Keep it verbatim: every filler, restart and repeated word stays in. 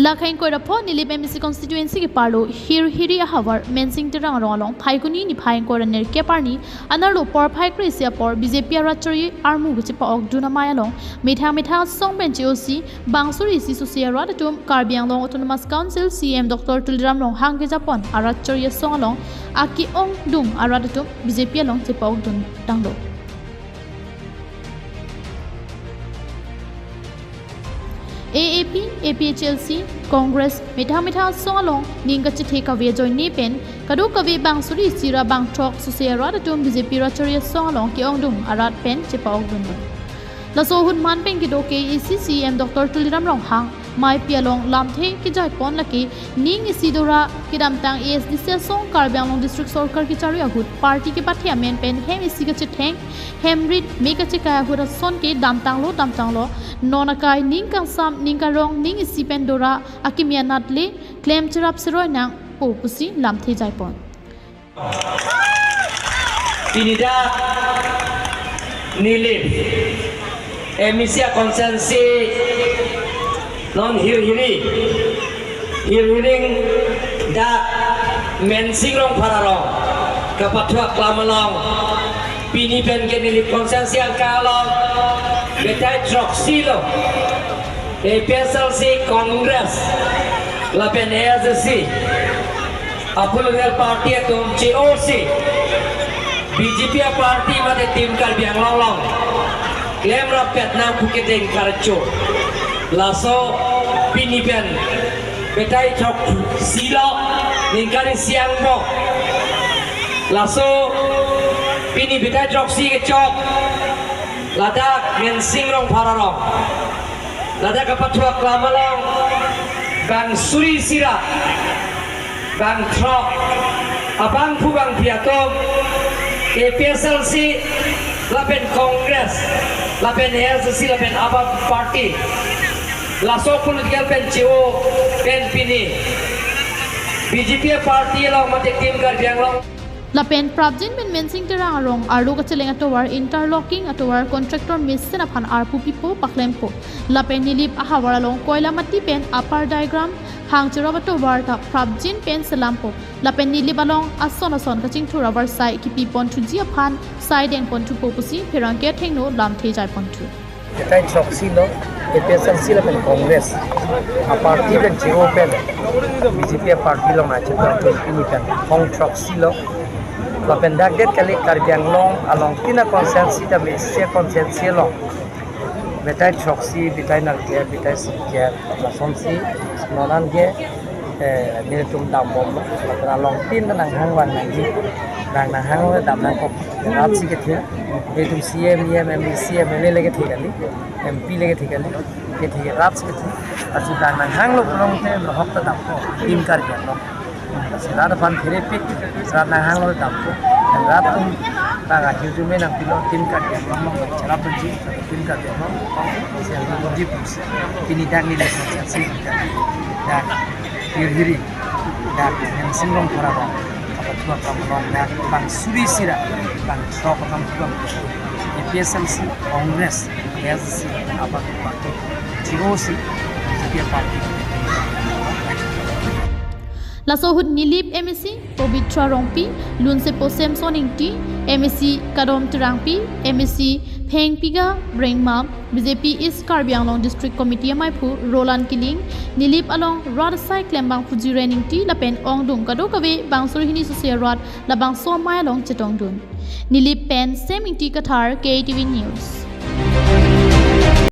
Lake ingkoi ra pho Nilip M A C constituency keparlo Hirhiri ahavar Mensing Terang arong along Phaikuni niphai ingkoi ra nerkep arni anerlo porphai kre-isi apor B J P arat chari armu kachepa-okdun amei along methang methang asong pen che-osi bang suri isi sose arat atum Karbi Anglong Autonomous Council C E M Doctor Tuliram Ronghang kejapon arat chari asong along ake-ongdung arat atum B J P along chepa-okdun tanglo. A A P, A P H L C, Congress, methang methang asong along ning kachethe kave ajoine pen kadokave bang suri isi ra bang throk sose arat atum B J P rat chari asong along ke-ongdung arat pen chepa-okdun. Laso ahut man pen kedo K A A C C E M Doctor Tuliram Ronghang maipi along lamthe kejaipon lake ning isi dora kedamtang A S D C asong Karbi Anglong District Sorkar kechari ahut party kepathe amen pen hem isi kachetheng hem rit me kachekai ahut ason ke damtanglo damtanglo, non akai ning kangsam ning karong ning isi pen dora akimi anat le klem cherap seroi nangpo pusi lamthe jaipon. Pini dak Nilip M A C constituency non Hirhiri, Hirhiri dak Mensing Rongphar arong kapathu aklam along pini pen ke Nilip constituency angka along betai throksi lo. A P H L C, Congress lapen A S D C a political party atum che-osi B J P a party mate Team Karbi Anglong along klemrap pet nang pu kedeng karcho. Laso pini pen betai throksi lo, ningkan isi angbong. Laso pini betai throksi kechok ladak Mensing Rongphar arong. Ladak kapathu aklam along bang suri isi ra bang throk abangphu bangphi atum A P H L C lapen Congress lapen A S D C lapen Aam Aadmi Party laso political pen che-o pen pini B J P party along mate Team Karbi Anglong. Lapen prapjin pen Mensing Terang arong arlo kacheleng atovar interlocking atovar contractor mesen aphan arpu pipo paklempo. Lapen Nilip ahavar along koila mati pen upper diagram hang cherap atovar ta prapjin pen selampo. Lapen Nilip along ason ason kachingthur avarsai kipipon thuji aphan sai dengpon thupo pusi pherangke athengno lamthe jaipon thu. Betai throksi lo, A P H L C lapen Congress a party pen che-o pen B J P a party along nangchetong pen pini pen hong throksi lo. Lapen dak det kali Karbi Anglong along tina constituency ta me isi constituency along betai throksi, betai nangkep, betai singkep, lasonsi non an ke eh, nelitum dambomlo. Lapen along tin nanghang vang nangji. Bang nanghang lo dam nangkok. Rat si kethe. Nelitum C E M, E M, M L A, C M, M L A le kethe kali. M P le kethe kali. Kethe rat si kethe. Lasi bang nanghanglo pulote nohok ta dampo. Team Karbi Anglong. Lasi rat aphan pherepik. Rat nanghanglo dampo. Rat atum bang ahiu jume nangpilo Team Karbi Anglong. Cherap penji Team Karbi Anglong. Lasi ang di pus. Pini dak Nilip si. Dak Hirhiri, dak Mensing Rongphar arong kapathu aklam along dak bang suri isi ra bang throk akam thubang A P H L C, Congress, A S D C, Aam Aadmi Party, che-osi B J P party. Laso ahut Nilip M A C Pabitra Rongpi, Lunsepo Samson Ingti, M A C Kadom Terangpi, M A C Phengpiga Brengma, B J P East Karbi Anglong District Committee amaiphu Roland Killing, Nilip along rat asai klembang Phujiren Ingti lapen ongdung kadokave bang suri hini sose rat labangso amei along chetongdun. Nilip pen Sem Ingti Kathar, K T V News.